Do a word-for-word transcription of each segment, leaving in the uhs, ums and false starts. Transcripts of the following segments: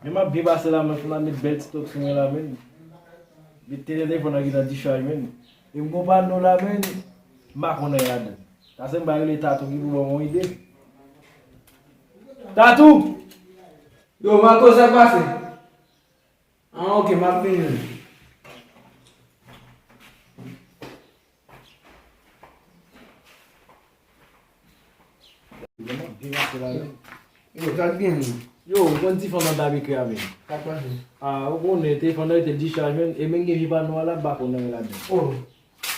M ap byen pase la, men fò n al met bèl ti tòk sou mwen la, men. Met tenten telefòn nan ki nan dichaj, men. E m gon pano la, men. M pa konn anyen ladan. Sa se m ba rele Tatou ki pou ban m yon ide. Tatou! Yo, Marco, sa k pase? Ah, ok, m ap vini. Yo, sa k gen? Yo, ou konn ti fanm nan t ap ekri a, men. Sa k pase? Ah, ou konnen, telefòn nan rete dichaj, men. E men gen vye pano a la, m pa konn anyen ladan. Oh.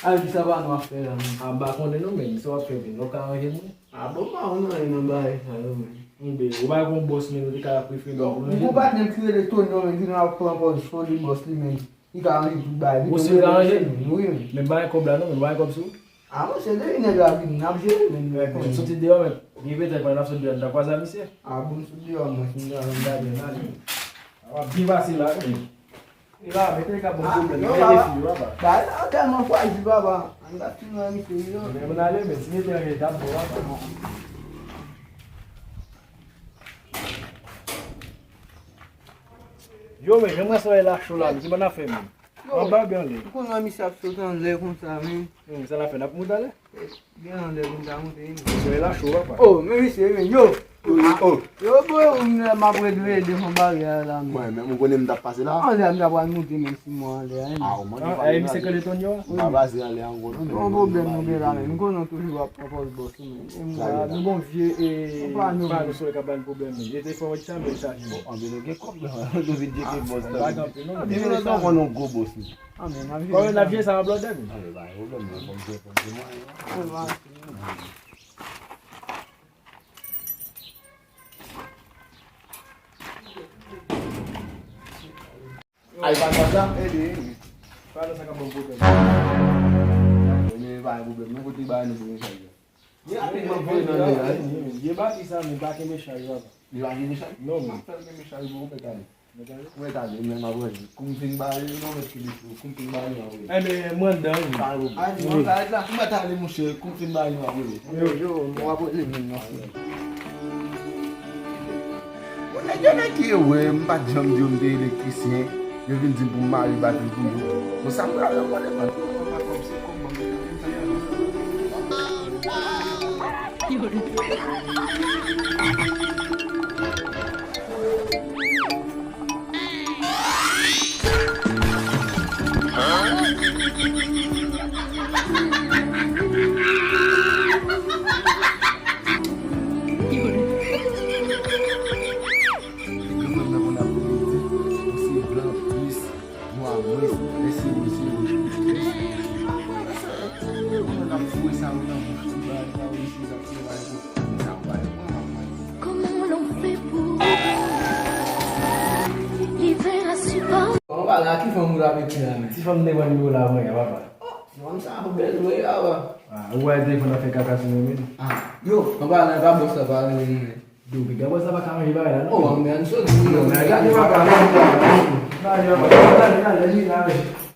Al di sa pa nou ap fè la, men. A, m pa konnen non, men, sa w ap fè, men, w ap ka ranje mwen? A, bon, m pa konn anyen nan bagay sa yo, men. Enben, ou pa konn bòs, men, ou te ka prefere. Non, ou gon patnè ki rele Tonyon, men, ki nan ap pran pòz fò de bòs li, men. Li ka ranje tout bagay. Bòs li ka ranje? Wi, men. Men m pa gen kòb la, non, men, ou pa gen kòb sou ou? A, monchè, depi nèg la vini, n ap jere, men. Enben, soti deyò, men. Gen petèt, pandan n ap soti deyò, n ta kwaze a misye. A, bon, m soti deyò, mwen, si m ta, m ta byen ale. W ap byen pase la, men. E la, mete ka bon pwoblèm, mete fi yo, papa. Bagay la tèlman frajil, papa. Ann gad ti mwen misye yo. Men moun ale, men si mete anyen, t ap bon, papa. Yo, men, jan mwen sot la cho la, men, ki bon afè, men. Yo, anba byen anlè. Ou konn wè misye ap sot anlè konsa, men. Hmm, sa n ap fè, n ap moute anlè? Gen anlè pou m ta moute, wi. Soleil la cho, papa. Oh, men misye, men, yo. Wi, oh. Yo, bro, m, m ap ret veye devan baryè a la, men. Mwen menm, ou konnen m t ap pase la? Anlè a, m ta pral moute, men si mwen anlè a, men. Ah, ou manke pale la. Misye Clayton yo? M pa pase anlè ankò, non, men. Yon pwoblèm nou gen la, men. M konnen w toujou ap pran pòz bòs ou, men. E mwen la, nou gon vye, e, pano Soleil k ap ba n pwoblèm, men. E telefòn mwen ki sanble chaje, men. Anben, nou gen kòb la. Nou vin tcheke bòs la. Pa gen anpil, non, men. Depi lontan, ou konnen yon gwo bòs, men. Anben, n ap jere. Kòman n ap jere sa, an blòdè, men? Anben, pa gen pwoblèm, non. Fò m jere, fò m jere mwen. Anben, pa gen pwoblèm. Ay, pa sa, sa? Ede, ede. Pa nan sa k ap ban m pwoblèm. Men pa gen pwoblèm, non, kote bagay nou pou mechay la. Li rapidman voye nan men la, wi. Vye bati sa, men pa gen mechay, papa. Li pa gen mechay? Non, men. M ap fè l gen mechay, bon, ou mèt ale. Ou mèt ale, men m ap wè li. Kou m fin ba li, non, mèt ki li tou. Kou m fin ba li, m ap wè li. Enben, mwen anndan, wi. Pa gen pwoblèm. Al di, mwen pa ret la. Ou mèt ale, monchè. Kou m fin ba li, m ap wè li. Yo, yo, m ap wè li, men, mèsi. Bon, nèg yo, nèg ki wè, m pa t janm di yo m te elektrisyen. Yo vin di m pou m mare batri pou yo. Bon, sa m pral nan vòlè, man. Granmoun nan konn ap di, ou se blan plis, nwa mwens, èske ou se wouj plis? Ou konn ap foure sa yo nan bouch, ti bagay sa yo, isi, sa, ti bagay sa. Sa yo pa de mwen, mwen. Comment l'on fait pour l'hiver à supporter? Bon, papa, la, ki fanm ou t ap ekri la, men? Ti fanm te pran nimewo la avan yè, papa. Oh, ti fanm sa bèl vre, papa. Ah, ou wè telefòn nan fè kaka sou mwen, men. Ah, yo, papa, la, pa bòs la, pa rele mwen. Yo, piga bòs la pa ka ranje bagay la, non. Oh, men ann soti. Non, men gade papa, non, papa, non. Gade, papa, gade, gade, gade, gade.